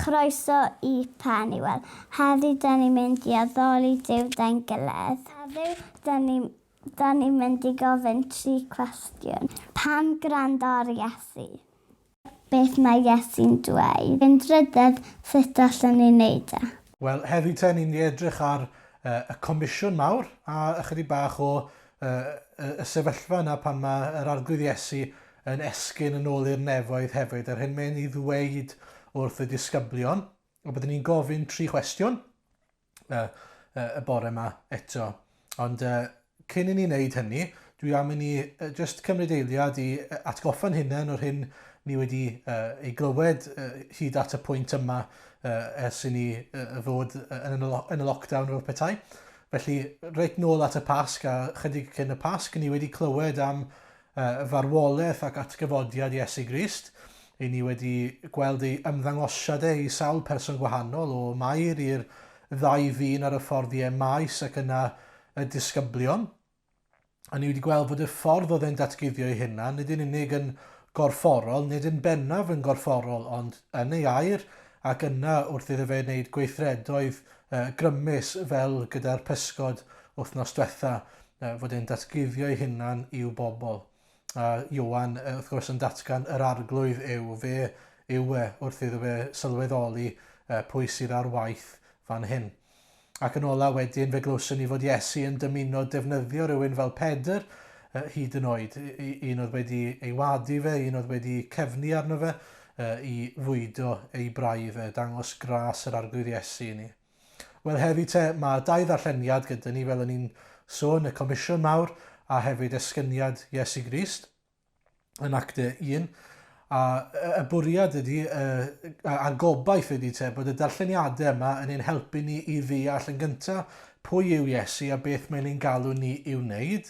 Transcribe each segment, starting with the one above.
Chroeso i Paniwel. Heddiw da ni'n mynd i addoli Duw da'n gilydd. Heddiw da ni'n da ni'n mynd i gofyn tri cwestiwn. Pam gwrando ar Iesu? Beth mae Iesu'n dweud? Yn drydedd, sut allwn ni wneud e? Wel, heddiw te, ni'n mynd i edrych ar y comisiwn mawr a ychydig bach o y sefyllfa yna pan mae yr Arglwydd Iesu yn esgyn yn ôl i'r nefoedd hefyd, yr hyn mae'n ei ddweud wrth y disgyblion. A byddwn ni'n gofyn tri chwestiwn y bore yma eto. Ond cyn i ni wneud hynny, dwi am i ni just cymryd eiliad i atgoffa'n hunain o'r hyn ni wedi ei glywed hyd at y pwynt yma ers i ni fod yn y lockdown fel petai. Felly, reit nôl at y Pasg a chydig cyn y Pasg, ni wedi clywed am farwolaeth ac atgyfodiad Iesu Grist. Ry'n ni wedi gweld ei ymddangosiad e i sawl person gwahanol, o Mair i'r ddau ddyn ar y ffordd i Emaus ac yna y disgyblion. A ni wedi gweld fod y ffordd oedd e'n datguddio ei hunan, nid yn unig yn gorfforol, nid yn bennaf yn gorfforol, ond yn ei air, ac yna wrth iddo fe wneud gweithredoedd grymus fel gyda'r pysgod wythnos diwetha, fod e'n datguddio ei hunan i'w bobl. A Ioan, wrth gwrs, yn datgan yr arglwydd yw, fe yw e wrth iddo fe sylweddoli pwy sydd ar waith fan hyn. Ac yn ola wedyn fe glywson ni fod Iesu yn dymuno defnyddio rhywun fel Pedr, hyd yn oed, un oedd wedi ei wadu fe, un oedd wedi cefnu arno fe, i fwydo ei braidd, dangos gras yr arglwydd Iesu i ni. Wel heddi te, mae dau ddarlleniad gyda ni, fel o'n i'n sôn, y Comisiwn Mawr a hefyd Esgyniad Iesu Grist yn Actau 1. A y bwriad ydy, a'r gobaith ydy te, bod y darlleniadau yma yn ein helpu ni i ddeall yn gyntaf pwy yw Iesu a beth mae'n ein galw ni i'w wneud,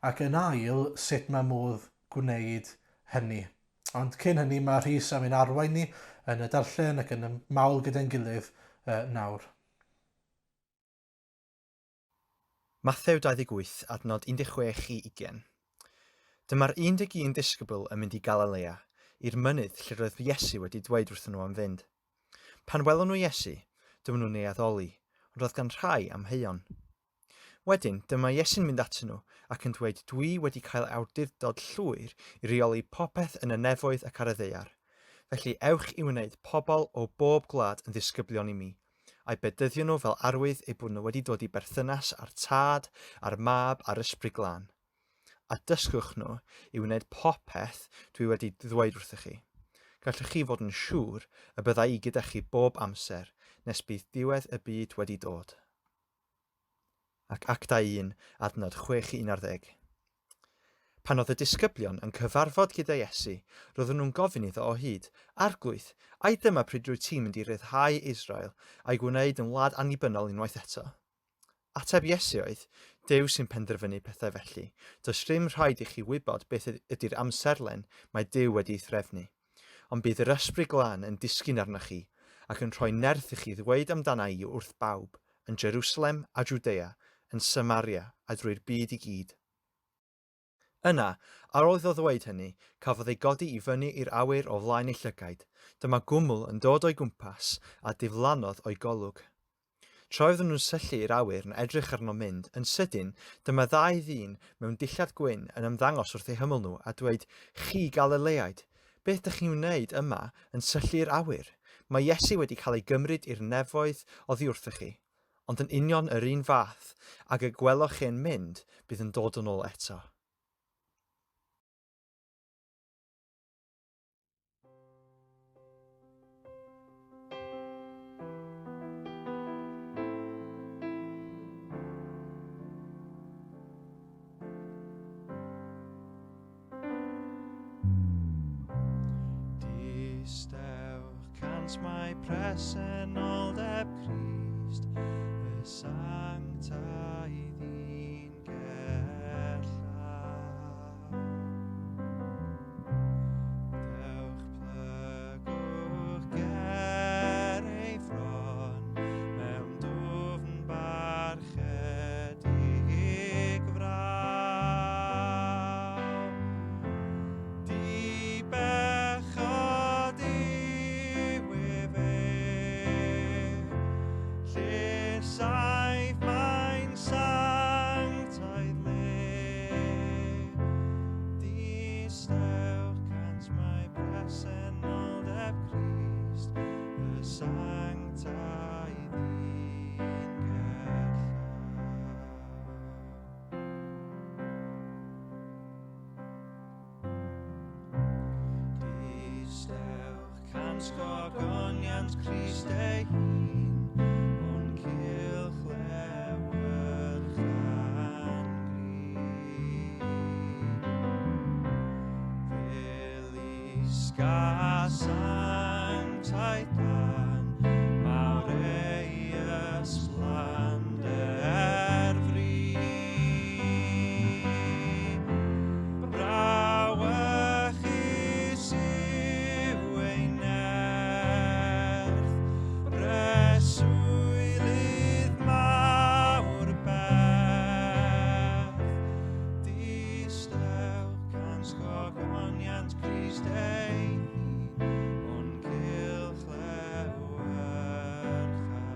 ac yn ail, sut mae modd gwneud hynny. Ond cyn hynny mae Rhys am ein arwain ni yn y darllen ac yn y mawl gyda'n gilydd nawr. Mathew 28, adnod 16 i 20. Dyma'r 11 disgybl yn mynd i Galilea, i'r mynydd lle roedd Iesu wedi dweud wrthyn nhw am fynd. Pan welon nhw Iesu, dyma nhw'n ei addoli, ond roedd gan rhai amheuon. Wedyn, dyma Iesu'n mynd atyn nhw ac yn dweud, Dwi wedi cael awdurdod llwyr i reoli popeth yn y nefoedd ac ar y ddaear. Felly ewch i wneud pobl o bob gwlad yn ddisgyblion i mi, a'u bedyddio nhw fel arwydd eu bod nhw wedi dod i berthynas â'r Tad, a'r Mab, a'r Ysbryd Glân. A dysgwch nhw i wneud popeth dwi wedi ddweud wrthych chi. Gallwch chi fod yn siŵr y bydda i gyda chi bob amser, nes bydd diwedd y byd wedi dod. ac Actau 1, adnod 6 i 11. Pan oedd y disgyblion yn cyfarfod gyda Iesu, roedden nhw'n gofyn iddo o hyd, Arglwydd, ai dyma pryd rwyt ti'n mynd i ryddhau Israel a'i gwneud yn wlad annibynnol unwaith eto? Ateb Iesu oedd, Duw sy'n penderfynu pethau felly. Does dim rhaid i chi wybod beth ydy'r amserlen mae Duw wedi'i threfnu. Ond bydd yr Ysbryd Glân yn disgyn arnoch chi, ac yn rhoi nerth i chi ddweud amdana i wrth bawb, yn Jerusalem a Jwdea, yn Samaria a drwy'r byd i gyd. Yna, ar ôl iddo ddweud hynny, cafodd ei godi i fyny i'r awyr o flaen eu llygaid. Dyma gwmwl yn dod o'i gwmpas, a diflannodd o'i golwg. Tra oedden nhw'n syllu i'r awyr yn edrych arno mynd, yn sydyn, dyma ddau ddyn mewn dillad gwyn yn ymddangos wrth eu hymyl nhw a dweud, Chi Galileaid, beth dych chi'n wneud yma yn syllu i'r awyr? Mae Iesu wedi cael ei gymryd i'r nefoedd oddi wrthych chi. Ond yn union yr un fath ag y gweloch chi'n mynd, bydd yn dod yn ôl eto. Distewch cant mae presenoldeb Crist, y sanctaidd un gerllaw. Dewch plygwch ger ei fron mewn dwfn barchedig fraw. Di bechod yw efe. Cant gogoniant Crist ei hun, o'n cylch lewyrchan gri. Felisca sanctaidd dan, mawr ei ysblander fri. Brawychus yw ei nerth, breswylydd mawr berth. Distewch cant gogoniant Crist ei hun, o'n cylch lewyrchan gri.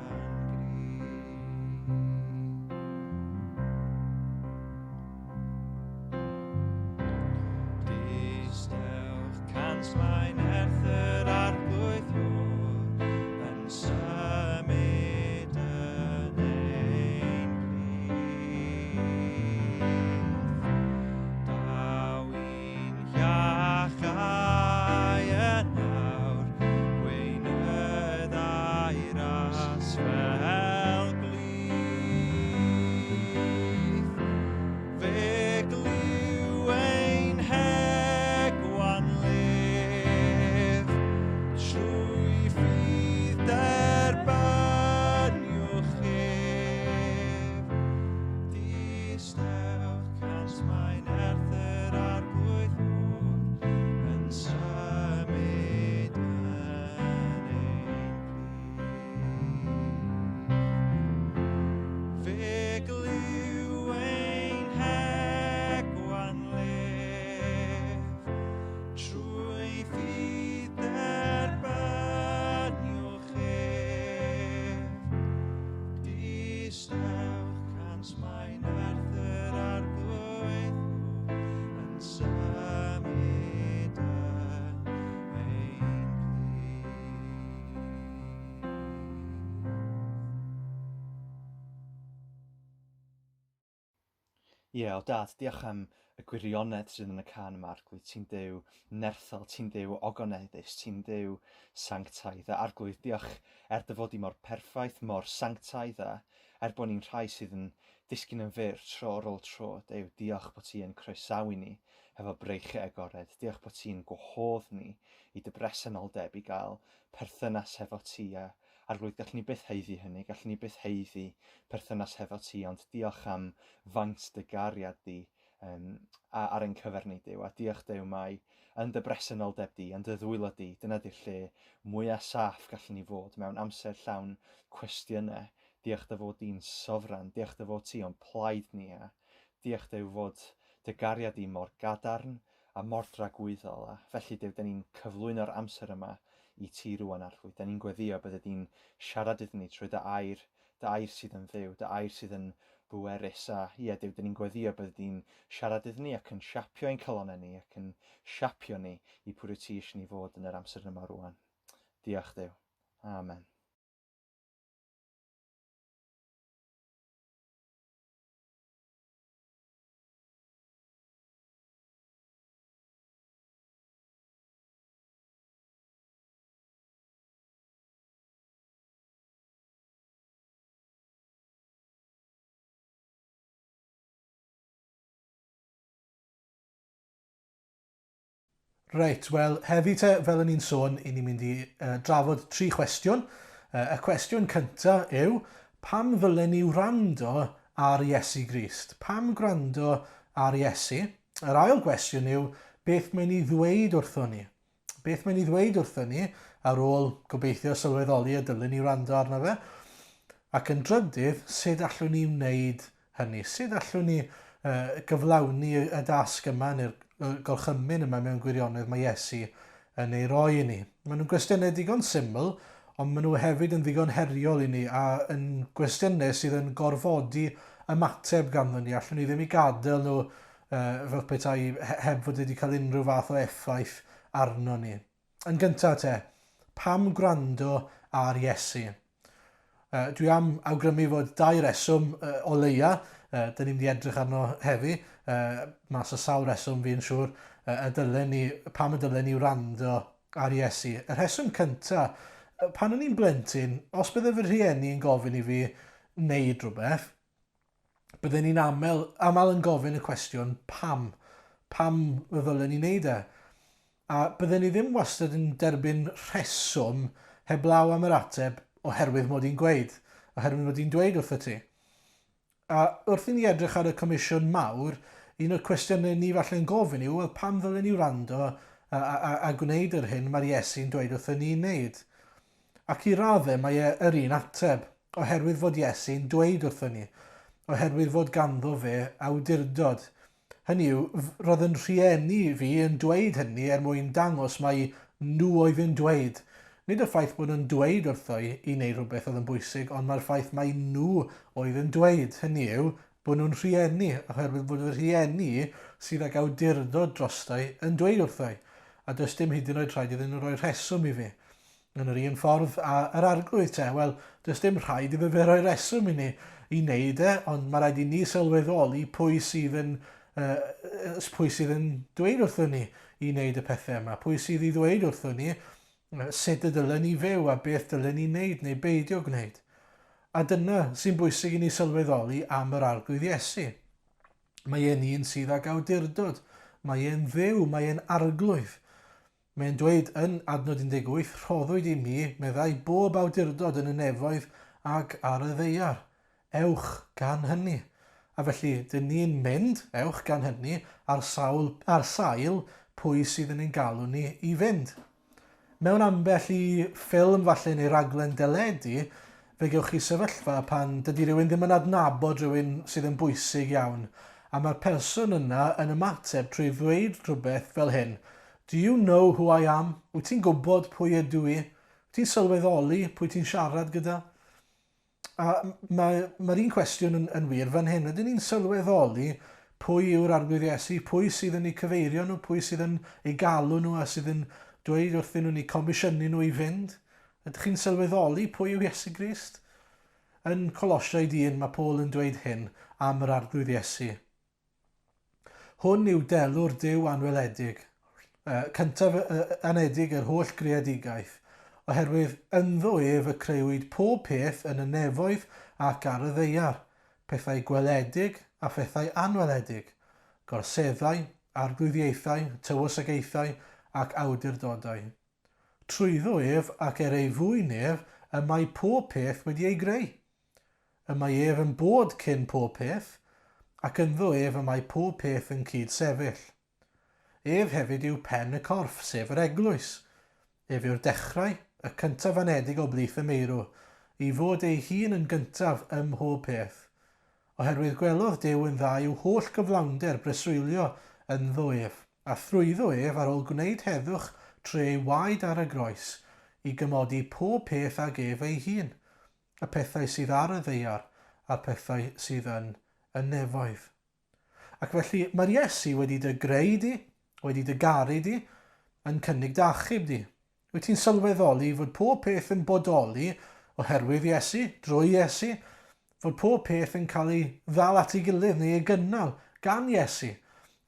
Distewch cant mae nerth yr arglwydd yw'r yn symud yn ein plith. Daw i'n hiachau yn awr, gweinydd a'i ras fel glith. Fe glyw ein hegwan lef, trwy ffydd derbyniwch ef. Distewch cant mae nerth yr arglwydd o'r yn symud yn ein plith. Fe glyw ein hegwan lef, trwy ffydd derbyniwch ef. Distewch cant mae nerth yr arglwydd yn symud yn ein plith. Ie, o dad, diolch am y gwirionedd sydd yn y can yma, Arglwydd. Ti'n Dduw nerthol, ti'n Dduw ogoneddus, ti'n Dduw sanctaidd. A Arglwydd, diolch er dy fod i mor perffaith, mor sanctaidd, a er bod ni'n rhai sydd yn disgyn yn fyr tro ar ôl tro, Duw, diolch bod ti yn croesawu ni hefo breichiau agored. Diolch bod ti'n gwahodd ni i dy bresenoldeb i gael perthynas hefo ti a Arglwydd, gallwn ni byth haeddu hynny, gallwn ni byth haeddu perthynas hefo ti, ond diolch am faint dy gariad di um, ar ein cyfer ni, Duw. A diolch, Duw, mai yn dy bresenoldeb di, yn dy ddwylo di, dyna di'r lle mwyaf saff gallwn ni fod mewn amser llawn cwestiynau. Diolch dy fod di'n sofran, diolch dy fod ti o'n plaid ni, a diolch Duw fod dy gariad di mor gadarn a mor dragwyddol. A felly, Duw, da ni'n cyflwyno'r amser yma i ti rwan, Arglwydd. Da ni'n gweddio bydde di'n siarad iddyn ni trwy dy air, dy air sydd yn fyw, dy air sydd yn bwerus. A ie, Duw, da ni'n gweddio bydde di'n siarad iddyn ni ac yn siapio ein calonnau ni ac yn siapio ni i pwy wyt ti eisiau ni fod yn yr amser yma rwan. Diolch, Duw. Amen. Reit, wel, heddi te, fel o'n i'n sôn, i ni'n mynd i uh, drafod tri chwestiwn. Uh, y cwestiwn cyntaf yw, pam ddylen ni wrando ar Iesu Grist? Pam gwrando ar Iesu? Yr ail gwestiwn yw, beth mae'n ei ddweud wrthon ni? Beth mae'n ei ddweud wrthon ni ar ôl gobeithio sylweddoli y dylen ni wrando arno fe? Ac yn drydydd, sut allwn ni wneud hynny? Sut allwn ni uh, gyflawni y dasg yma neu'r gorchymyn yma mewn gwirionedd mae Iesu yn ei roi i ni? Maen nhw'n gwestiynau digon syml, ond maen nhw hefyd yn ddigon heriol i ni a yn gwestiynau sydd yn gorfodi ymateb ganddon ni. Allwn ni ddim i gadael nhw uh, fel petai heb fod wedi cael unrhyw fath o effaith arno ni. Yn gyntaf te, pam gwrando ar Iesu? Uh, dwi am awgrymu fod dau reswm uh, o leia, uh, dyn ni'n mynd i edrych arno heddi, uh, mas o sawl reswm fi'n siŵr, uh, y dylen ni, pam y dylen ni wrando ar Iesu. Y rheswm cynta, pan o'n i'n blentyn, os bydde fy rhieni yn gofyn i fi wneud rhywbeth, bydden ni'n aml, aml yn gofyn y cwestiwn pam? Pam y ddylen ni wneud e? A bydden ni ddim wastad yn derbyn rheswm heblaw am yr ateb oherwydd mod i'n gweud, oherwydd mod i'n dweud wrtho ti. A wrth i ni edrych ar y comisiwn mawr, un o'r cwestiynau ni falle'n gofyn yw, wel pam ddylen ni wrando a, a, a, a gwneud yr hyn mae'r Iesu'n dweud wrthyn ni i wneud? Ac i raddau mae e yr un ateb, oherwydd fod Iesu'n dweud wrthyn ni, oherwydd fod ganddo fe awdurdod. Hynny yw, roedd yn rhieni fi yn dweud hynny er mwyn dangos mai nhw oedd yn dweud. Nid y ffaith bod nhw'n dweud wrtho i i wneud rhywbeth oedd yn bwysig, ond mae'r ffaith mai nhw oedd yn dweud. Hynny yw, bod nhw'n rhieni, oherwydd bod fy rhieni sydd ag awdurdod drosta i yn dweud wrtho i. A does dim hyd yn oed rhaid iddyn nhw roi rheswm i fi. Yn yr un ffordd â yr arglwydd te, wel, does dim rhaid iddo fe roi reswm i ni i wneud e, ond mae rhaid i ni sylweddoli pwy sydd yn, uh, pwy sydd yn dweud wrthyn ni i wneud y pethau yma, pwy sydd i ddweud wrthyn ni sut y dylen ni fyw a beth dylen ni wneud neu beidio gwneud. A dyna sy'n bwysig i ni sylweddoli am yr arglwydd Iesu. Mae e'n un sydd ag awdurdod, mae e'n dduw, mae e'n arglwydd. Mae'n dweud yn adnod 18, Rhoddwyd i mi, meddai, bob awdurdod yn y nefoedd ac ar y ddaear. Ewch gan hynny. A felly, dyn ni'n mynd, ewch gan hynny, ar sawl, ar sail pwy sydd yn ein galw ni i fynd. Mewn ambell i ffilm falle neu raglen deledu, fe gewch chi sefyllfa pan dydy rhywun ddim yn adnabod rhywun sydd yn bwysig iawn, a mae'r person yna yn ymateb trwy ddweud rhywbeth fel hyn, Do you know who I am? Wyt ti'n gwybod pwy ydw i? Wyt ti'n sylweddoli pwy ti'n siarad gyda? A mae'r mae un cwestiwn yn, yn wir fan hyn. Ydyn ni'n sylweddoli pwy yw'r Arglwydd Iesu, pwy sydd yn eu cyfeirio nhw, pwy sydd yn eu galw nhw a sydd yn dweud wrthyn nhw neu comisiynu nhw i fynd? Ydych chi'n sylweddoli pwy yw Iesu Grist? Yn Colosiaid 1 mae Paul yn dweud hyn am yr Arglwydd Iesu. Hwn yw delw'r Duw anweledig, cyntaf anedig yr holl greadigaeth, oherwydd ynddo ef y crëwyd pob peth yn y nefoedd ac ar y ddaear, pethau gweledig a phethau anweledig, gorseddau, arglwyddiaethau, tywysogaethau ac awdurdodau. Trwyddo ef ac er ei fwyn ef y mae pob peth wedi ei greu. Y mae ef yn bod cyn pob peth, ac ynddo ef y mae pob peth yn cyd-sefyll. Ef hefyd yw pen y corff, sef yr eglwys. Ef yw'r dechrau, y cyntaf anedig o blith y meirw, i fod ei hun yn gyntaf ym mhob peth. Oherwydd gwelodd Duw yn dda i'w holl gyflawnder breswylio ynddo ef. A thrwyddo ef, ar ôl gwneud heddwch trwy ei waed ar y groes, i gymodi pob peth ag ef ei hun, y pethau sydd ar y ddaear a'r pethau sydd yn y nefoedd. Ac felly, mae'r Iesu wedi dy greu di, wedi dy garu di, yn cynnig dy achub di. Wyt ti'n sylweddoli fod pob peth yn bodoli oherwydd Iesu, drwy Iesu? Fod pob peth yn cael ei ddal at ei gilydd neu ei gynnal gan Iesu,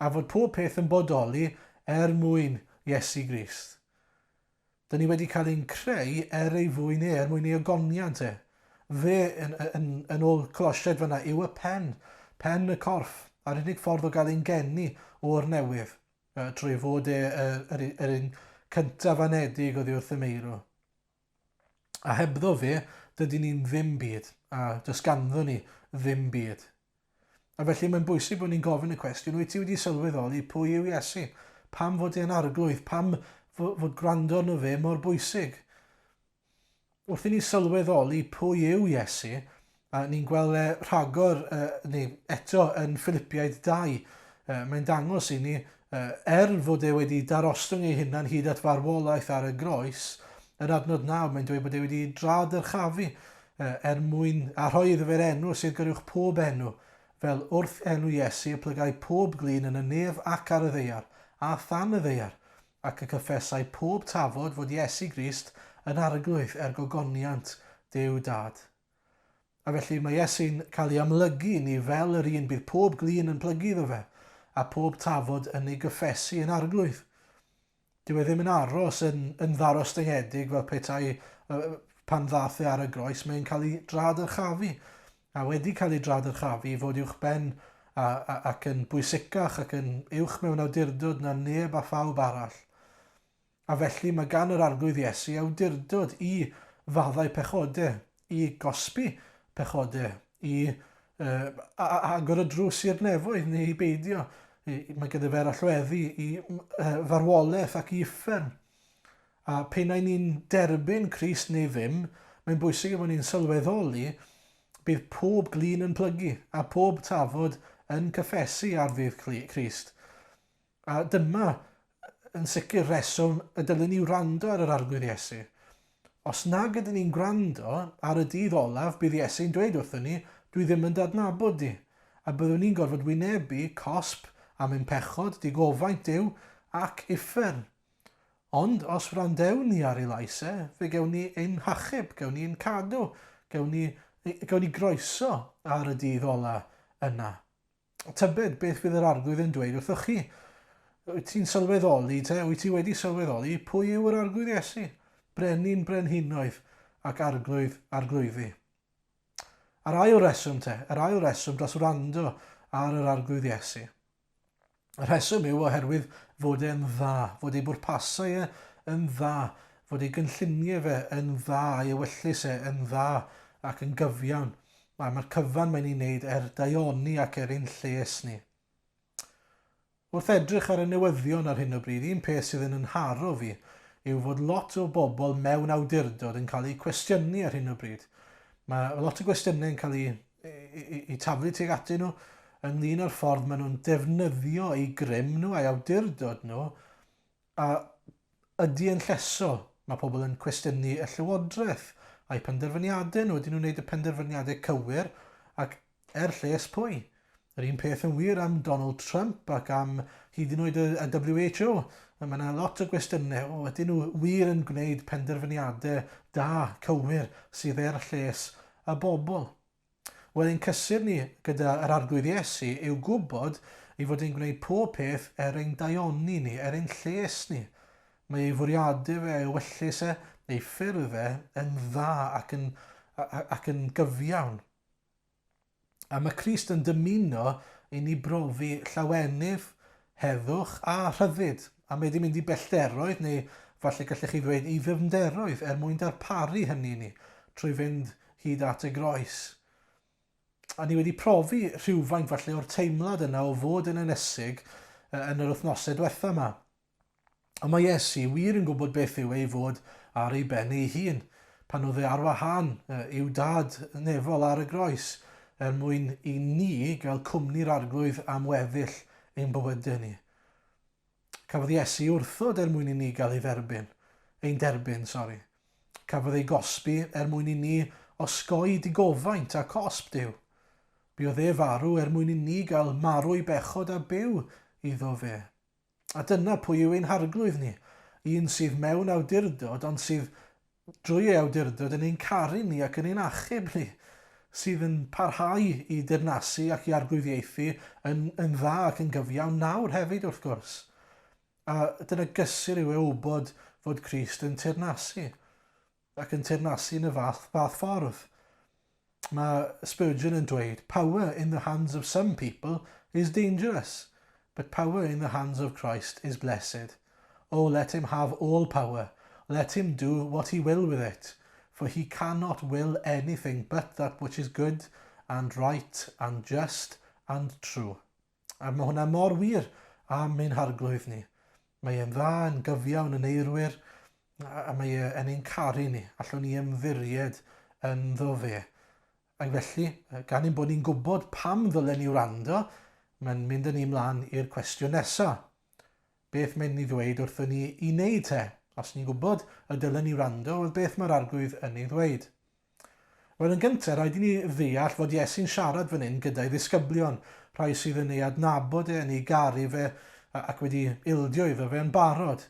a fod pob peth yn bodoli er mwyn Iesu Grist? Dyn ni wedi cael ein creu er ei fwyn e, er mwyn ei ogoniant e. Fe, yn, yn, yn ôl Colosiaid fanna, yw y pen, pen y corff, a'r unig ffordd o gael ein geni o'r newydd. Trwy fod e yr, yr un cyntaf anedig oddi wrth y meirw. A hebddo fe, dydyn ni'n ddim byd, a does ganddo ni ddim byd. A felly mae'n bwysig bod ni'n gofyn y cwestiwn, wyt ti wedi sylweddoli pwy yw Iesu? Pam fod e'n arglwydd? Pam fod gwrando arno fe mor bwysig? Wrth i ni sylweddoli pwy yw Iesu, a ni'n gweld e rhagor, neu eto yn Philipiaid 2, mae'n dangos i ni, er fod e wedi darostwng ei hunan hyd at farwolaeth ar y groes, yn adnod 9 mae'n dweud bod e wedi dra-dyrchafu er mwyn, a rhoi iddo fe'r enw sydd goruwch pob enw, fel wrth enw Iesu y plygai pob glin yn y nef ac ar y ddaear, a than y ddaear, ac y cyffesai pob tafod fod Iesu Grist yn Arglwydd er gogoniant Duw Dad. A felly mae Iesu'n cael ei amlygu i ni fel yr un bydd pob glin yn plygu iddo fe, a pob tafod yn ei gyffesu yn Arglwydd. Dyw e ddim yn aros yn, yn ddarostyngedig fel petai pan ddath e ar y groes, mae'n cael ei dradyrchafu. A wedi cael ei dradyrchafu i fod uwch ben a, a, ac yn bwysicach ac yn uwch mewn awdurdod na neb a phawb arall. A felly mae gan yr Arglwydd Iesu awdurdod i faddau pechodau, i gosbi pechodau, i uh, agor y drws i'r nefoedd neu i beidio. Mae gyda fe'r allweddi i uh, farwolaeth ac i uffern. A pe na ni'n derbyn Crist neu ddim, mae'n bwysig y bod ni'n sylweddoli bydd pob glin yn plygu a pob tafod yn cyffesu ar ddydd Crist. A dyma yn sicr reswm y dylen ni wrando ar yr Arglwydd Iesu. Os nag ydyn ni'n gwrando, ar y dydd olaf bydd Iesu'n dweud wrthon ni, dwi ddim yn d'adnabod di. A byddwn ni'n gorfod wynebu cosb am ein pechod, digofaint Duw, ac uffern. Ond os wrandewn ni ar ei lais e, fe gewn ni ein hachub, gewn ni ein cadw, gewn ni, gewn ni groeso ar y dydd ola yna. Tybed beth fydd yr Arglwydd yn dweud wrthoch chi? Wyt ti'n sylweddoli te, wyt ti wedi sylweddoli pwy yw yr Arglwydd Iesu? Brenin brenhinoedd ac Arglwydd arglwyddi. A'r ail reswm te, yr ail reswm dros wrando ar yr Arglwydd Iesu. Y rheswm yw oherwydd fod e'n dda, fod ei bwrpasau e yn dda, fod ei gynlluniau fe yn dda, a'i ewyllys e yn dda ac yn gyfiawn. A mae'r cyfan mae'n ei wneud er daioni ac er ein lles ni. Wrth edrych ar y newyddion ar hyn o bryd, un peth sydd yn yn nharo fi yw fod lot o bobl mewn awdurdod yn cael eu cwestiynu ar hyn o bryd. Mae lot o gwestiynau yn cael eu eu taflu tuag atyn nhw ynglyn â'r ffordd maen nhw'n defnyddio eu grym nhw a'u awdurdod nhw, a ydy yn llesol? Mae pobl yn cwestiynu y llywodraeth a'u penderfyniadau nhw, ydyn nhw'n gwneud y penderfyniadau cywir ac er lles pwy? Yr un peth yn wir am Donald Trump ac am hyd yn oed y, y WHO. Mae yna lot o gwestiynau, o, ydyn nhw wir yn gwneud penderfyniadau da, cywir, sydd er lles y bobl? Wel, ein cysur ni gyda yr Arglwydd Iesu yw gwybod ei fod e'n gwneud pob peth er ein daioni ni, er ein lles ni. Mae ei fwriadau fe, ei ewyllys e, ei ffyrdd e yn dda ac yn, ac yn gyfiawn. A mae Crist yn dymuno i ni brofi llawenydd, heddwch a rhyddid. A mae wedi mynd i bellteroedd, neu falle gallech chi ddweud i ddyfnderoedd, er mwyn darparu hynny i ni, trwy fynd hyd at y groes. A ni wedi profi rhywfaint falle o'r teimlad yna o fod yn ynysig yn yr wythnosau diwetha yma. Ond mae Iesu wir yn gwybod beth yw ei fod ar ei ben ei hun, pan oedd e ar wahân i'w dad nefol ar y groes, er mwyn i ni gael cwmni'r Arglwydd am weddill ein bywydau ni. Cafodd Iesu wrthod er mwyn i ni gael ei dderbyn, ein derbyn, sori. Cafodd ei gosbi er mwyn i ni osgoi digofaint a cosb Duw. Buodd e farw er mwyn i ni gael marw i bechod a byw iddo fe. A dyna pwy yw ein Harglwydd ni, un sydd mewn awdurdod ond sydd drwy ei awdurdod yn ein caru ni ac yn ein achub ni, sydd yn parhau i deyrnasu ac i arglwyddiaethu yn, yn dda ac yn gyfiawn nawr hefyd wrth gwrs. A dyna gysur yw e wybod fod Crist yn teyrnasu. ac yn teyrnasu yn y fath, fath ffordd. Mae Spurgeon yn dweud, power in the hands of some people is dangerous, but power in the hands of Christ is blessed. Oh, let him have all power. Let him do what he will with it, for he cannot will anything but that which is good and right and just and true. A mae hwnna mor wir am ein harglwydd ni. Mae e'n dda, yn gyfiawn, yn eirwir, a mae e yn ein caru ni. Allwn ni ymddiried ynddo fe. Ac felly, gan ein bod ni'n gwybod pam ddylen ni wrando, mae'n mynd â ni ymlaen i'r cwestiwn nesaf. Beth mae'n ni ddweud wrthyn ni i wneud te? Os ni'n gwybod y dylen ni wrando, wel beth mae'r arglwydd yn ei ddweud? Wel, yn gyntaf, rhaid i ni ddeall fod Iesu'n siarad fan hyn gyda'i ddisgyblion, rhai sydd yn ei adnabod e, yn ei garu fe, ac wedi ildio iddo fe yn barod.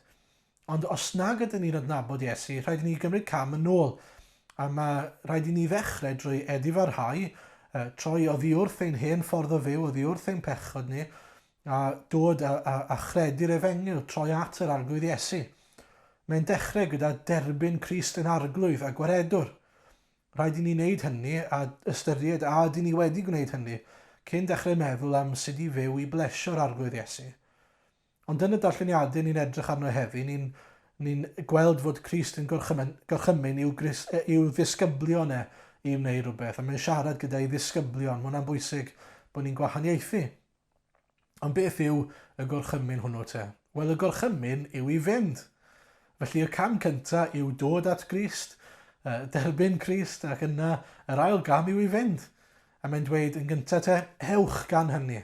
Ond os nag ydyn ni'n adnabod Iesu, rhaid i ni gymryd cam yn ôl. A mae rhaid i ni ddechrau drwy edifarhau, troi oddi wrth ein hen ffordd o fyw, oddi wrth ein pechod ni, a dod a, a, a chredu'r efengyl, troi at yr Arglwydd Iesu. Mae'n dechrau gyda derbyn Crist yn Arglwydd a Gwaredwr. Rhaid i ni wneud hynny a ystyried a ydyn ni wedi gwneud hynny cyn dechrau meddwl am sut i fyw i blesio'r Arglwydd Iesu. Ond yn y darlleniadau ni'n edrych arno heddi, ni'n ni gweld fod Crist yn gorchymyn, gorchymyn i'w, gris, i'w ddisgyblion e i wneud rhywbeth, a mae'n siarad gyda'i ddisgyblion. Mae hwnna'n bwysig bod ni'n gwahaniaethu. Ond beth yw y gorchymyn hwnnw te? Wel, y gorchymyn yw i fynd. Felly y cam cyntaf yw dod at Grist, derbyn Crist, ac yna yr ail gam yw i fynd. A mae'n dweud yn gyntaf te, ewch gan hynny.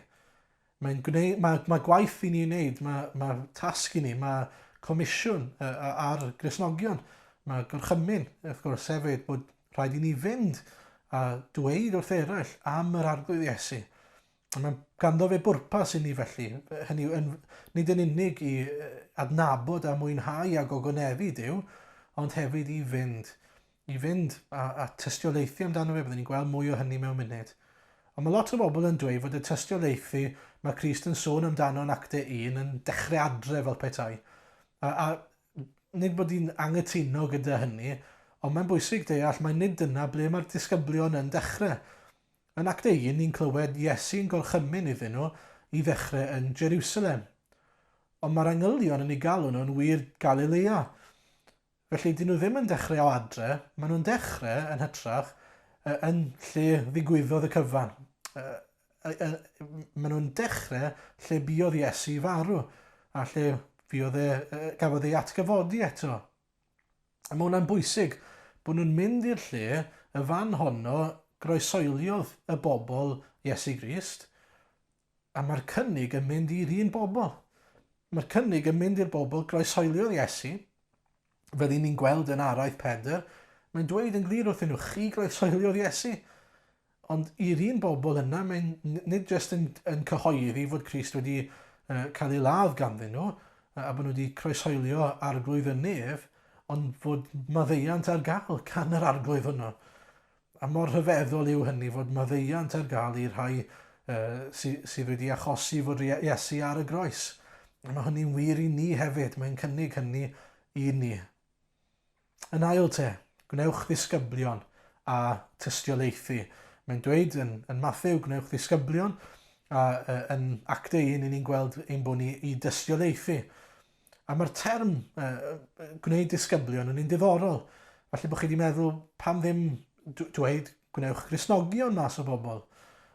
Mae'n gwneud, mae, mae gwaith i ni wneud, mae, mae tasg i ni, mae comisiwn ar Gristnogion, mae gorchymyn, wrth gwrs, hefyd, bod rhaid i ni fynd a dweud wrth eraill am yr Arglwydd Iesu. A mae ganddo fe bwrpas i ni felly, hynny yw, yn, nid yn unig i adnabod a mwynhau a gogoneddu Duw, ond hefyd i fynd, i fynd a, a tystiolaethu amdano fe, byddwn ni'n gweld mwy o hynny mewn munud. Ond mae lot o bobl yn dweud fod y tystiolaethu mae Crist yn sôn amdano yn Actau 1 yn dechrau adre fel petai. A, a nid bod i'n anghytuno gyda hynny, ond mae'n bwysig deall mai nid dyna ble mae'r disgyblion yn dechrau. Yn Act 1, ni'n clywed Iesu'n gorchymyn iddyn nhw i ddechrau yn Jerusalem. Ond mae'r angylion yn eu galw nhw'n wir Galilea. Felly, dyn nhw ddim yn dechrau o adre, maen nhw'n dechrau, yn hytrach, yn lle ddigwyddodd y cyfan. Maen nhw'n dechrau lle buodd Iesu farw, a lle fuodd e, gafodd ei atgyfodi eto. A mae hwnna'n bwysig, bod nhw'n mynd i'r lle, y fan honno, groesoeliodd y bobl Iesu Grist, a mae'r cynnig yn mynd i'r un bobl. Mae'r cynnig yn mynd i'r bobl groesoeliodd Iesu, fel i ni'n gweld yn araith Pedr, mae'n dweud yn glir wrthyn nhw, chi groesoeliodd Iesu. Ond i'r un bobl yna, mae'n nid jyst yn, yn cyhoeddi fod Crist wedi uh, cael ei ladd ganddyn nhw, a bod nhw wedi croeshoelio arglwydd y nef, ond fod maddeuant ar gael gan yr arglwydd hwnnw. A mor rhyfeddol yw hynny fod maddeuant ar gael i'r rhai uh, sy, sydd wedi achosi fod Iesu ar y groes. A mae hynny'n wir i ni hefyd, mae'n cynnig hynny i ni. Yn ail te, gwnewch ddisgyblion a tystiolaethu. Mae'n dweud yn, yn Mathew, gwnewch ddisgyblion, a uh, yn Actau 1, ni'n gweld ein bod ni i dystiolaethu. A mae'r term uh, gwneud disgyblion yn un diddorol. Falle bod chi wedi meddwl pam ddim dweud gwnewch Gristnogion mas o bobl.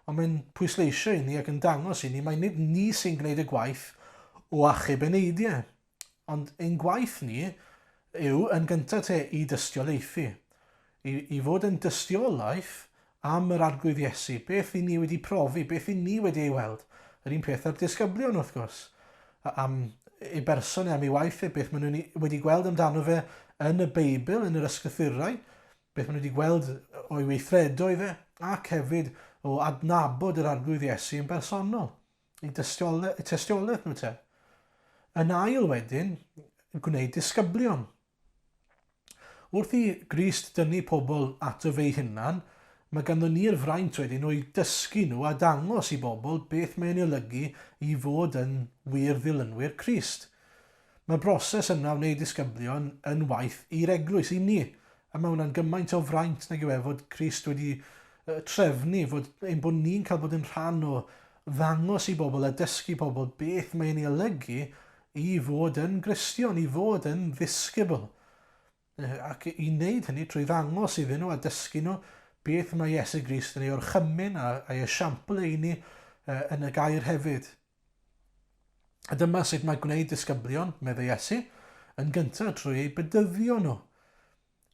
Ond mae'n pwysleisio i ni ac yn dangos i ni mai nid ni sy'n gwneud y gwaith o achub eneidiau. Ond ein gwaith ni yw yn gyntaf te i dystiolaethu, i, i fod yn dystiolaeth am yr Arglwydd Iesu, beth i ni wedi profi, beth i ni wedi ei weld. Yr un peth â'r disgyblion wrth gwrs, am ei berson e, am ei waith e, beth maen nhw wedi gweld amdano fe yn y Beibl, yn yr ysgrythurau, beth maen nhw wedi gweld o'i weithredoedd e, ac hefyd o adnabod yr Arglwydd Iesu yn bersonol. Eu tystiolaeth nhw te. Yn ail wedyn, gwneud disgyblion. Wrth i Grist dynnu pobl ato fe'i hunan, mae ganddo ni'r fraint wedyn o'i dysgu nhw a dangos i bobl beth mae'n ei olygu i fod yn wir ddilynwyr Crist. Mae'r broses yna o wneud disgyblion yn waith i'r eglwys, i ni. A mae hwnna'n gymaint o fraint nag yw e fod Crist wedi trefnu fod ein bod ni'n cael bod yn rhan o ddangos i bobl a dysgu pobl beth mae'n ei olygu i fod yn Gristion, i fod yn ddisgybl. Ac i wneud hynny trwy ddangos iddyn nhw a dysgu nhw beth mae Iesu Grist yn ei orchymyn a, a'i esiampl e i ni yn y gair hefyd. A dyma sut mae gwneud disgyblion, meddai Iesu, yn gyntaf trwy eu bedyddio nhw,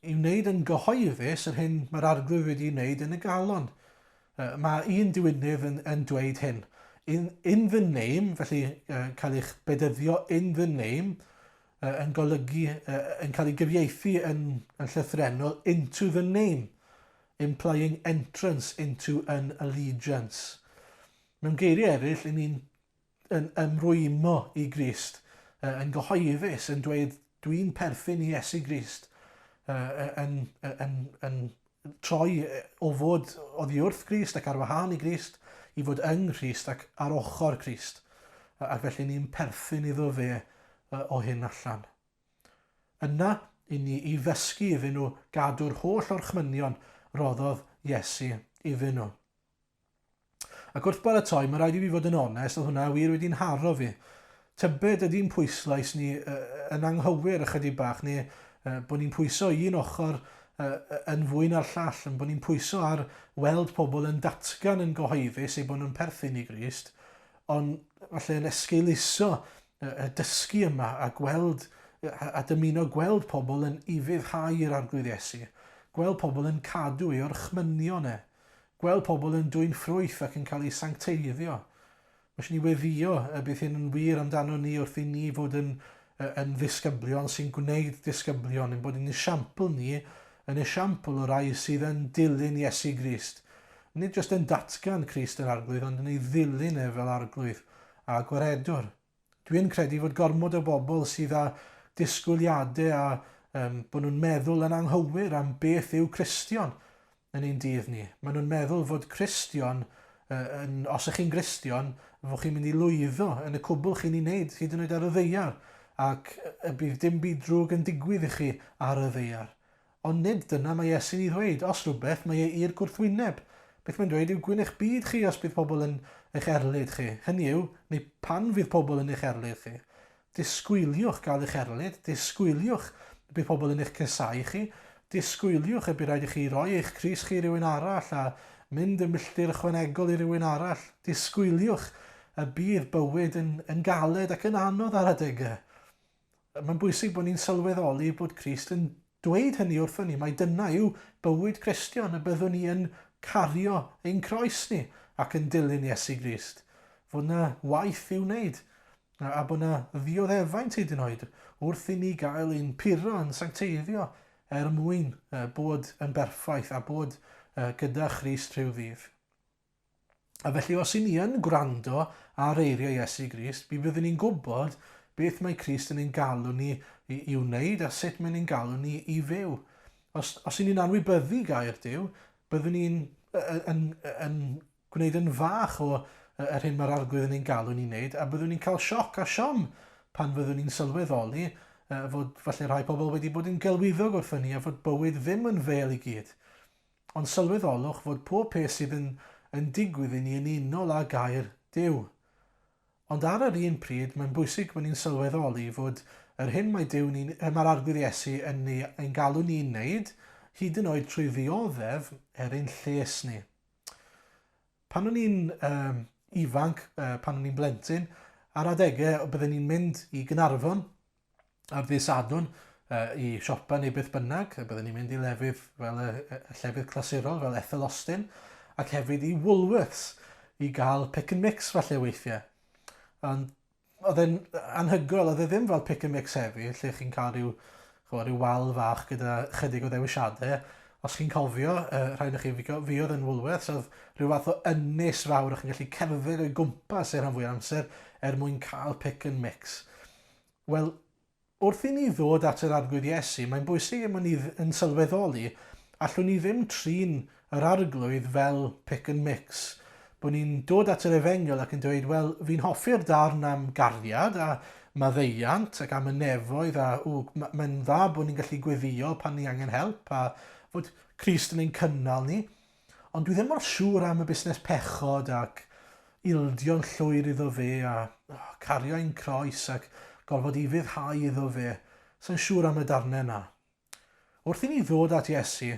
i wneud yn gyhoeddus yr hyn mae'r Arglwydd wedi wneud yn y galon. Mae un diwynydd yn, yn dweud hyn. In, in the name, felly uh, cael eich bedyddio in the name, uh, yn golygu, uh, yn cael ei gyfieithu yn, yn llythrennol into the name, implying entrance into an allegiance. Mewn geiriau eraill, 'y ni'n yn ymrwymo i Grist, yn gyhoeddus, yn dweud, dwi'n perthyn i Iesu Grist, yn, yn, yn troi o fod oddi wrth Grist ac ar wahân i Grist, i fod yng Nghrist ac ar ochr Crist. ac felly ni'n perthyn iddo fe o hyn allan. Yna, i ni i ddysgu iddyn nhw gadw'r holl orchmynion roddodd Iesu iddyn nhw. Ac wrth baratoi, mae rhaid i fi fod yn onest, oedd hwnna wir wedi'n haro fi. Tybed ydy'n pwyslais ni yn anghywir ychydig bach, neu bod ni'n pwyso un ochr yn fwy na'r llall, yn bod ni'n pwyso ar weld pobl yn datgan yn gyhoeddus eu bod nhw'n perthyn i Grist, ond falle yn esgeuluso y dysgu yma a gweld a dymuno gweld pobl yn ufuddhau i'r Arglwydd Iesu, gweld pobl yn cadw ei orchmynion e. Gweld pobl yn dwyn ffrwyth ac yn cael eu sancteiddio. Mae eisiau ni weddïo y bydd hyn yn wir amdano ni wrth i ni fod yn, yn ddisgyblion sy'n gwneud disgyblion, ein bod yn esiampl ni yn esiampl o rai sydd yn dilyn Iesu Grist. Nid jyst yn datgan Crist yn Arglwydd, ond yn ei ddilyn e fel Arglwydd a Gwaredwr. Dwi'n credu fod gormod o bobl sydd â disgwyliadau a um, bod nhw'n meddwl yn anghywir am beth yw Cristion yn ein dydd ni. Maen nhw'n meddwl fod Cristion, uh, yn, os ych chi'n Gristion, fod chi'n mynd i lwyddo yn y cwbl chi'n ei wneud, hyd yn oed ar y ddeiar, ac y bydd dim byd drwg yn digwydd i chi ar y ddeiar. Ond nid dyna mae Iesu'n ei ddweud. Os rhywbeth, mae e i'r gwrthwyneb. Beth mae'n dweud yw gwyn eich byd chi os bydd pobl yn eich erlid chi. Hynny yw, neu pan fydd pobl yn eich erlid chi. Disgwyliwch gael eich erlid, disgwyliwch y bydd pobl yn eich casáu chi, disgwyliwch y bydd rhaid i chi roi eich crys chi i rywun arall a mynd y milltir ychwanegol i rywun arall. Disgwyliwch y bydd bywyd yn, yn galed ac yn anodd ar adegau. Mae'n bwysig bod ni'n sylweddoli bod Crist yn dweud hynny wrthon ni, mai dyna yw bywyd Cristion, y byddwn ni yn cario ein croes ni ac yn dilyn Iesu Grist. Fod yna waith i'w wneud, a bod yna ddioddefaint hyd yn oed wrth i ni gael ein puro yn sancteiddio er mwyn bod yn berffaith a bod gyda Christ rhyw ddydd. A felly os y'n ni yn gwrando ar eiriau Iesu Grist, mi fyddwn ni'n gwybod beth mae Crist yn ein galw ni i, i'w wneud a sut mae'n ein galw ni i fyw. Os, os y'n ni'n anwybyddu gair Duw, byddwn ni'n yn, yn, yn gwneud yn fach o yr hyn mae'r Arglwydd yn ein galw ni'n wneud, a byddwn ni'n cael sioc a siom pan fyddwn ni'n sylweddoli fod falle rhai pobl wedi bod yn gelwyddog wrthon ni a fod bywyd ddim yn fêl i gyd. Ond sylweddolwch fod pob peth sydd yn yn digwydd i ni yn unol â gair Duw. Ond ar yr un pryd, mae'n bwysig bod ni'n sylweddoli fod yr hyn mae Duw ni'n, mae'r Arglwydd Iesu yn ei, ein galw ni'n wneud, hyd yn oed trwy ddioddef, er ein lles ni. Pan o'n i'n um, ifanc, uh, pan o'n i'n blentyn, ar adegau bydden ni'n mynd i Gynarfon ar ddydd Sadwrn uh, i siopa neu beth bynnag, a bydden ni'n mynd i lefydd fel y, y llefydd clasurol fel Ethel Austin, ac hefyd i Woolworths i gael pick and mix falle weithiau. Ond oedd e'n anhygoel, oedd e ddim fel pick and mix heddi, lle chi'n cael rhyw, chymod, rhyw wal fach gyda chydig o ddewisiadau. Os chi'n cofio, uh, rhai o'ch chi, fi oedd yn Woolworths, oedd rhyw fath o ynys fawr, o'ch chi'n gallu cerdded o'i gwmpas i'r rhan fwyaf amser er mwyn cael pick and mix. Wel, wrth i ni ddod at yr Arglwydd Iesu, mae'n bwysig ein bod ni yn sylweddoli, allwn ni ddim trin yr Arglwydd fel pick and mix. Bod ni'n dod at yr Efengyl ac yn dweud, wel, fi'n hoffi'r darn am gariad a maddeuant ac am y nefoedd a ww, mae'n dda bod ni'n gallu gweddïo pan ni angen help a fod Crist yn ein cynnal ni. Ond dwi ddim mor siŵr am y busnes pechod ac ildio'n llwyr iddo fe a oh, cario ein croes ac gorfod ufuddhau iddo fe. Sa'n siŵr am y darnau yna. Wrth i ni ddod at Iesu,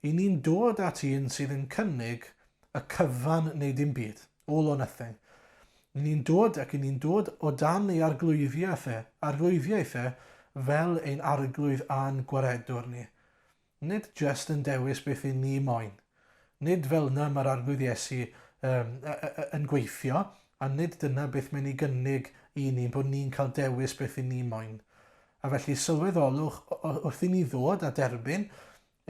i ni'n dod at un sydd yn cynnig y cyfan neu dim byd, all or nothing. Ni'n dod ac i ni'n dod o dan ei arglwyddiaeth e, arglwyddiaeth e fel ein arglwydd a'n gwaredwr ni. Nid jyst yn dewis beth i ni moyn. Nid fel yna mae'r Arglwydd Iesu um, yn gweithio, a nid dyna beth mae'n ei gynnig i ni, bod ni'n cael dewis beth i ni moyn. A felly sylweddolwch wrth i ni ddod a derbyn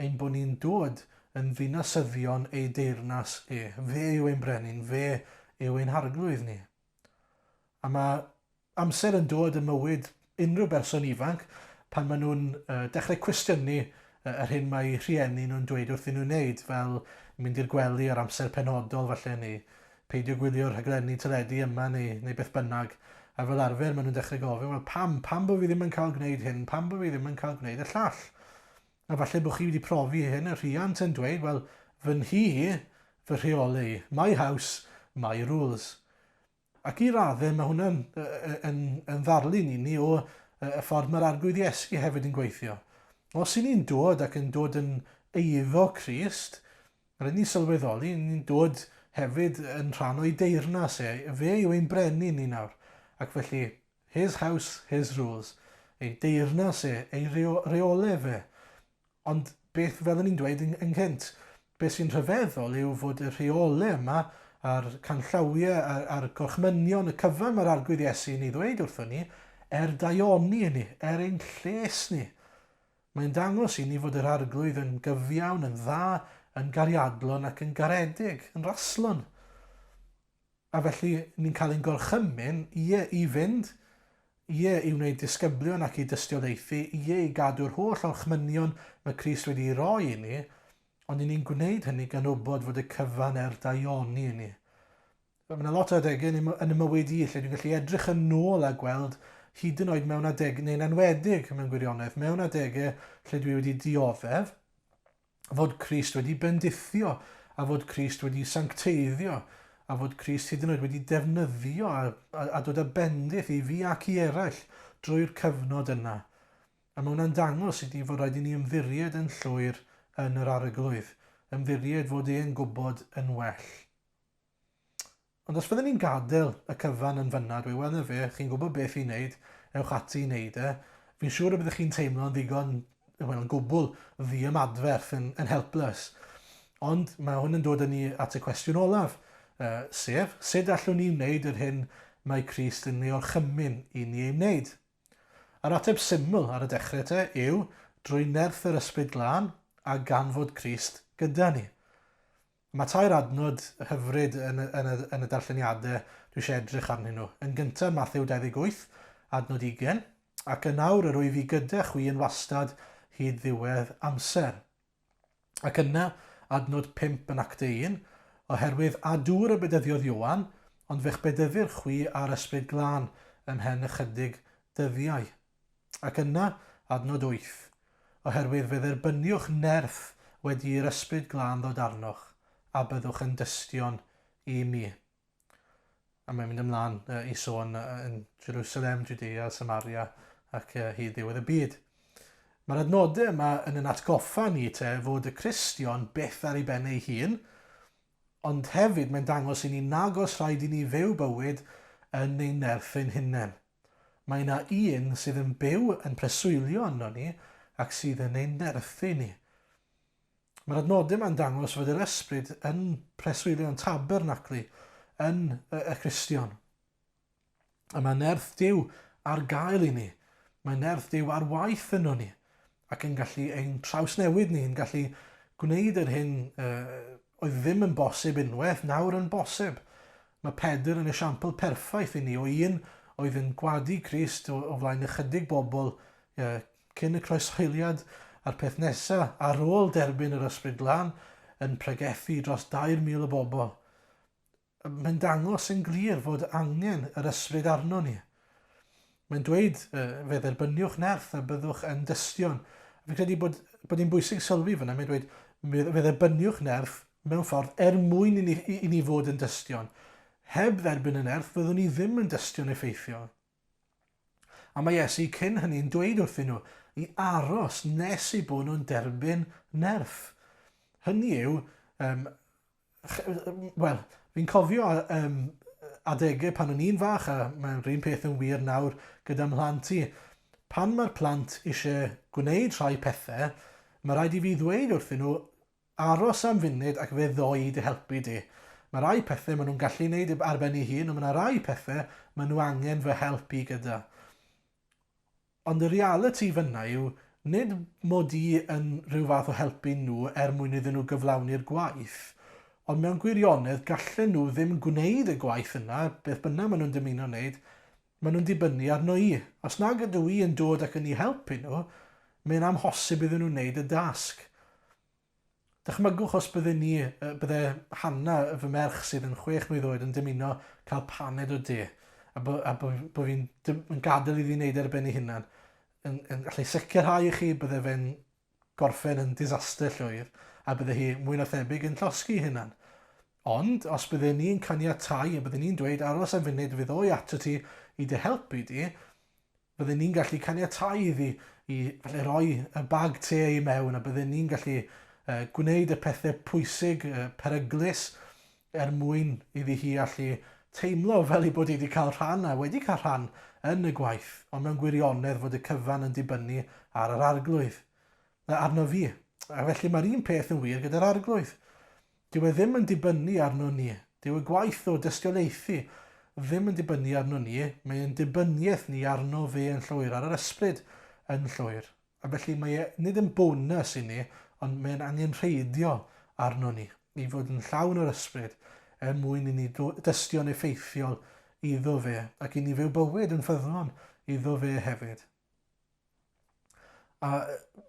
ein bod ni'n dod yn ddinasyddion ei deyrnas e. Fe yw ein brenin, fe yw ein harglwydd ni. A mae amser yn dod ym mywyd unrhyw berson ifanc pan maen nhw'n dechrau cwestiynu yr hyn mae rhieni nhw'n dweud wrthyn nhw'n wneud, fel mynd i'r gwely ar amser penodol falle, neu peidio gwylio'r rhaglenni teledu yma neu, neu beth bynnag. A fel arfer maen nhw'n dechrau gofyn, wel pam? Pam bod fi ddim yn cael gwneud hyn? Pam bod fi ddim yn cael gwneud y llall? A falle bod chi wedi profi hyn, y rhiant yn dweud, wel, fy nhŷ i, fy rheolau i. My house, my rules. Ac i raddau mae hwnna'n yn, yn ddarlun i ni o y ffordd mae'r Arglwydd Iesu hefyd yn gweithio. Os i ni'n dod ac yn dod yn eiddo Crist, rydyn ni'n sylweddoli, ni'n dod hefyd yn rhan o'i deyrnas e. Fe yw ein brenin ni nawr. Ac felly, his house, his rules. Ei deyrnas e, ei reolau fe. Ond beth, fel o'n i'n dweud yn, ynghynt, beth sy'n rhyfeddol yw fod y rheolau yma a'r canllawiau a'r, a'r gorchmynion, y cyfan mae'r Arglwydd Iesu yn ei ddweud wrthon ni, er daioni i ni, er ein lles ni. Mae'n dangos i ni fod yr Arglwydd yn gyfiawn, yn dda, yn gariadlon ac yn garedig, yn raslon. A felly ni'n cael ein gorchymyn, ie, i fynd, ie, i wneud disgyblion ac i dystiolaethu, ie, i gadw'r holl orchmynion mae Crist wedi ei roi i ni, ond i ni'n gwneud hynny gan wybod fod y cyfan er daioni i ni. Mae yna lot o adegau yn, yn y mywyd i lle dwi'n gallu edrych yn ôl a gweld hyd yn oed mewn adeg, neu'n enwedig mewn gwirionedd, mewn adegau lle dwi wedi dioddef, fod Crist wedi bendithio a fod Crist wedi sancteiddio a fod Crist hyd yn oed wedi defnyddio a, a, a dod â bendith i fi ac i eraill drwy'r cyfnod yna. A mae hwnna'n dangos i ni fod rhaid i ni ymddiried yn llwyr yn yr arglwydd, ymddiried fod e'n gwybod yn well. Ond os fydden ni'n gadael y cyfan yn fan'na, dweud, wel 'na fe, chi'n gwybod beth i wneud, ewch ati i wneud e, fi'n siŵr y byddech chi'n teimlo'n ddigon, wel yn gwbl ddiymadferth, yn, yn helpless. Ond mae hwn yn dod â ni at y cwestiwn olaf, uh, sef, sut allwn ni wneud yr hyn mae Crist yn ei orchymyn i ni ei wneud? A'r ateb syml ar y dechrau te yw, drwy nerth yr Ysbryd Glân a gan fod Crist gyda ni. Mae tair adnod hyfryd yn y, yn y, yn y darlleniadau dwi eisiau edrych arnyn nhw. Yn gyntaf, Mathew 28, adnod 20, ac yn awr yr wyf i gyda chwi yn wastad hyd ddiwedd amser. Ac yna, adnod 5 yn Actau 1, oherwydd a dŵr y bedyddiodd Ioan, ond fe'ch bedyddir chwi â'r Ysbryd Glân ymhen ychydig dyddiau. Ac yna, adnod 8, oherwydd fe dderbyniwch nerth wedi i'r Ysbryd Glân ddod arnoch, a byddwch yn dystion i mi. A mae'n mynd ymlaen i sôn yn Jerusalem, Judea, Samaria ac hyd ddiwedd y byd. Mae'r adnodau yma yn yn atgoffa ni te fod y Cristion byth ar ei ben ei hun, ond hefyd mae'n dangos i ni nag oes rhaid i ni fyw bywyd yn ein nerth ein hunain. Mae yna un sydd yn byw yn preswylio yno ni ac sydd yn ein nerthu ni. Mae'r adnodau yma'n dangos fod yr ysbryd yn preswylio yn tabernaclu yn y, y Cristion. A mae nerth Duw ar gael i ni. Mae nerth Duw ar waith yno ni ac yn gallu ein trawsnewid ni, yn gallu gwneud yr hyn uh, oedd ddim yn bosib unwaith, nawr yn bosib. Mae Pedr yn esiampl perffaith i ni o un oedd yn gwadu Crist o, o flaen ychydig bobl uh, cyn y croeshoeliad a'r peth nesaf ar ôl derbyn yr Ysbryd Glân yn pregethu dros 2,000 o bobl. Mae'n dangos yn glir fod angen yr ysbryd arno ni. Mae'n dweud, fe dderbyniwch nerth a byddwch yn dystion. Fi'n credu bod, bod hi'n bwysig sylwi fyna, mae'n dweud, fe dderbyniwch nerth mewn ffordd er mwyn i ni, i ni fod yn dystion. Heb dderbyn y nerth, fyddwn ni ddim yn dystion effeithiol. A mae Iesu cyn hynny'n dweud wrthyn nhw i aros nes eu bod nhw'n derbyn nerth. Hynny yw, um, wel, fi'n cofio um, adegau pan o'n i'n fach, a mae'r un peth yn wir nawr gyda mhlant i. Pan mae'r plant eisiau gwneud rhai pethau, mae rhaid i fi ddweud wrthyn nhw, Aros am funud ac fe ddo i dy helpu di. Mae rai pethe maen nhw'n gallu neud ar ben eu hun ond mae 'na rai pethe maen nhw angen fy help i gyda. Ond y realiti fynna yw nid mod i yn rhyw fath o helpu nhw er mwyn iddyn nhw gyflawni'r gwaith, ond mewn gwirionedd gallen nhw ddim gwneud y gwaith yna, beth bynnag maen nhw'n dymuno wneud, maen nhw'n dibynnu arno i. Os nag ydw i yn dod ac yn eu helpu nhw, mae'n amhosib iddyn nhw wneud y dasg. Dychmygwch os bydden ni, bydde Hannah, fy merch sydd yn 6 mlwydd oed, yn dymuno cael paned o de, a bo, a bo, bo fi'n yn gadael iddi wneud ar ben ei hunan. Yn, yn, allai sicrhau i chi bydde fe'n gorffen yn disaster llwyr, a bydde hi mwy na thebyg yn llosgi ei hunan. Ond, os bydden ni'n caniatau a bydden ni'n dweud aros am funud fydd o'i ato ti i dy helpu di, Bydden ni'n gallu caniatáu iddi i falle roi y bag te i mewn a bydden ni'n gallu gwneud y pethau pwysig, peryglus, er mwyn iddi hi allu teimlo fel ei bod hi wedi cael rhan a wedi cael rhan yn y gwaith, ond mewn gwirionedd fod y cyfan yn dibynnu ar yr Arglwydd, arno fi. A felly mae'r un peth yn wir gyda'r Arglwydd. Dyw e ddim yn dibynnu arnon ni. Dyw y gwaith o dystiolaethu ddim yn dibynnu arnon ni, mae ein dibyniaeth ni arno fe yn llwyr, ar yr Ysbryd yn llwyr. A felly mae e nid yn bonus i ni, ond mae'n angenrheidiol arnon ni i fod yn llawn o'r Ysbryd er mwyn i ni dystio'n effeithiol iddo fe ac i ni fyw bywyd yn ffyddlon iddo fe hefyd. A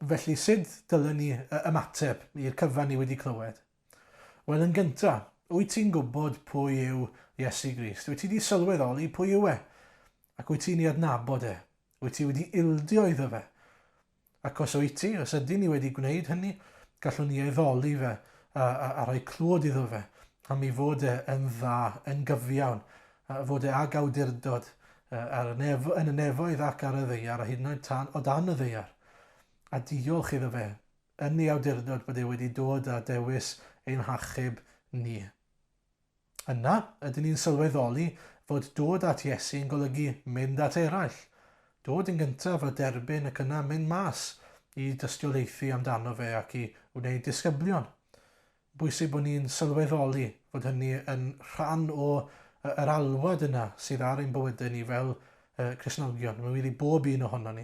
felly sut dylen ni ymateb i'r cyfan ni wedi clywed? Wel, yn gyntaf, wyt ti'n gwybod pwy yw Iesu Grist? Wyt ti wedi sylweddoli pwy yw e? Ac wyt ti'n ei adnabod e? Wyt ti wedi ildio iddo fe? Ac os wyt ti, os ydyn ni wedi gwneud hynny, gallwn ni addoli fe a, a, a rhoi clod iddo fe am ei fod e yn dda, yn gyfiawn, a fod e ag awdurdod ar y nef, yn y nefoedd ac ar y ddaear, a hyd yn oed tan, o dan y ddaear. A diolch iddo fe yn ei awdurdod bod e wedi dod a dewis ein hachub ni. Yna, ydyn ni'n sylweddoli fod dod at Iesu yn golygu mynd at eraill. Dod yn gyntaf a derbyn ac yna mynd mas i dystiolaethu amdano fe ac i wneud disgyblion. Bwysig bod ni'n sylweddoli fod hynny yn rhan o yr alwad yna sydd ar ein bywydau ni fel Cristnogion. Mae'n wir i bob un ohono ni.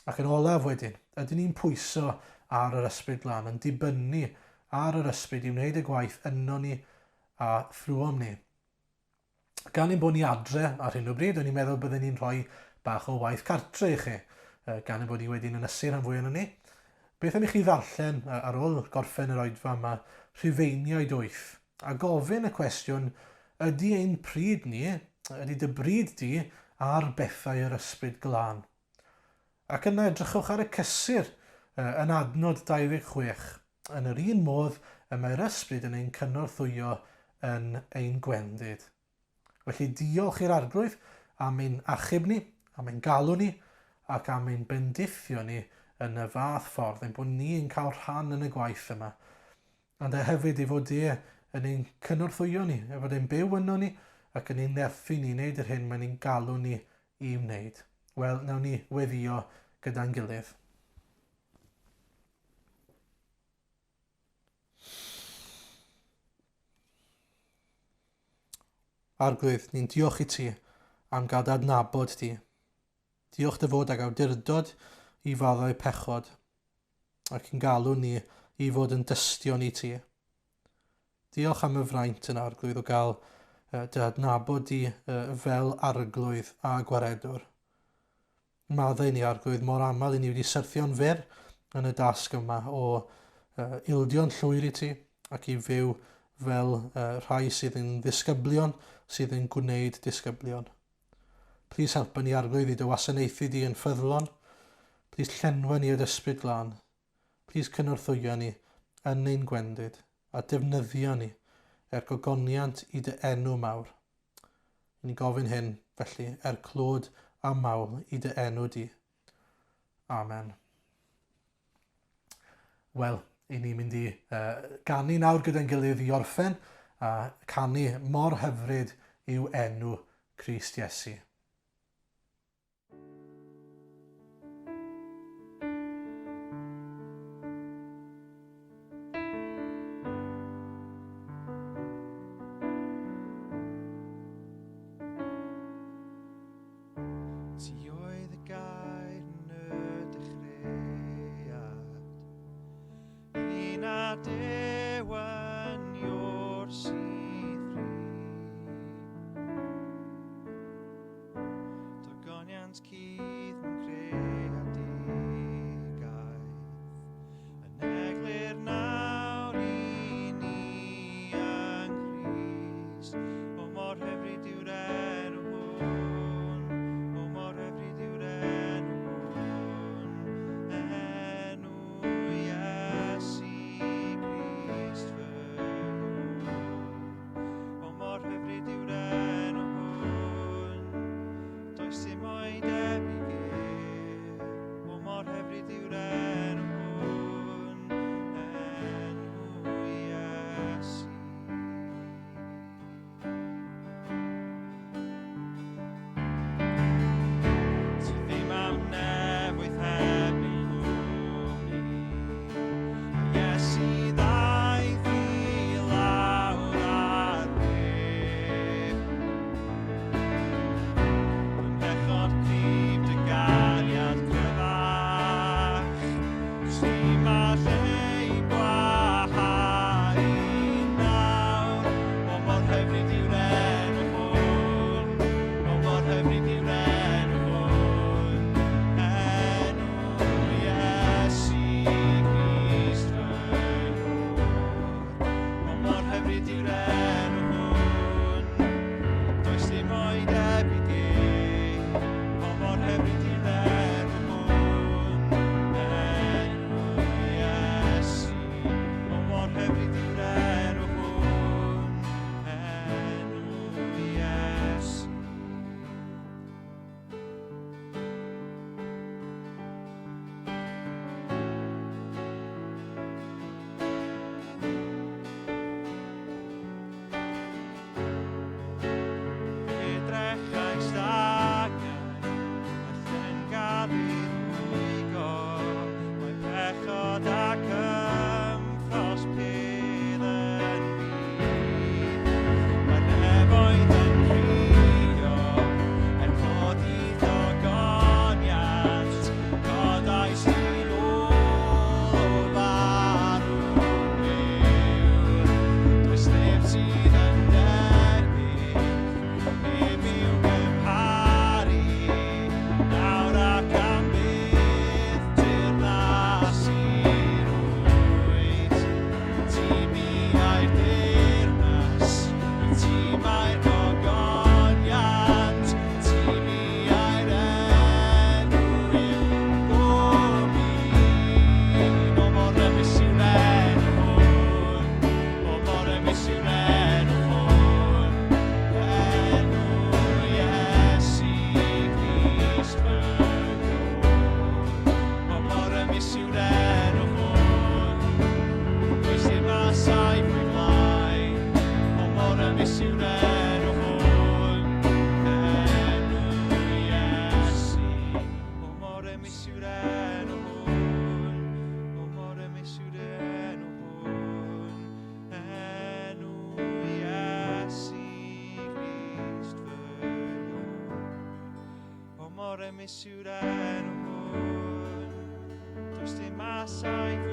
Ac yn olaf wedyn, ydyn ni'n pwyso ar yr Ysbryd Glân, yn dibynnu ar yr Ysbryd i wneud y gwaith yno ni a thrwom ni. Gan ein bod ni adre ar hyn o bryd, o'n i'n meddwl bydden ni'n rhoi bach o waith cartre i chi, gan ein bod ni wedi'n ynysu rhan fwyaf o'n ni. Beth am i chi ddarllen, ar ôl gorffen yr oedfa yma, Rhufeiniaid 8, a gofyn y cwestiwn, ydy ein pryd ni, ydy dy bryd di ar bethau yr Ysbryd Glân? Ac yna edrychwch ar y cysur yn adnod 26. Yn yr un modd y mae'r Ysbryd yn ein cynorthwyo yn ein gwendid. Felly diolch i'r Arglwydd am ein achub ni, am ein galw ni, ac am ein bendithio ni yn y fath ffordd ein bod ni'n cael rhan yn y gwaith yma. Ond e hefyd ei fod e yn ein cynorthwyo ni, ei fod e'n byw yno ni ac yn ein nerthu ni i wneud yr hyn mae'n ein galw ni i wneud? Wel, nawn ni weddïo gyda'n gilydd. Arglwydd, ni'n diolch i ti am gael dy adnabod di. Diolch dy fod ag awdurdod i faddau pechod ac yn galw ni i fod yn dystion i ti. Diolch am y fraint yn Arglwydd o gael dy adnabod di fel Arglwydd a Gwaredwr. Maddau ni, Arglwydd, mor aml i ni wedi syrthio'n fyr yn y dasg yma o ildio'n llwyr i ti ac i fyw fel rhai sydd yn ddisgyblion sydd yn gwneud disgyblion. Plîs helpa ni, Arglwydd, i dy wasanaethu di yn ffyddlon. Plîs llenwa ni â dy Ysbryd Glân. Plîs cynorthwyo ni yn ein gwendid, a defnyddio ni er gogoniant i dy enw mawr. I ni'n gofyn hyn, felly, er clod a mawl i dy enw di. Amen. Wel, i ni'n mynd i ganu nawr gyda'n gilydd i orffen, a canu mor hyfryd yw enw Crist Iesu. Ti oedd y gair yn y dechreuad, Un a Duw yn ior sydd fri. Dogoniant cudd mewn creadigaeth, yn eglur na Rymus yw'r enw hwn. Does dim asau.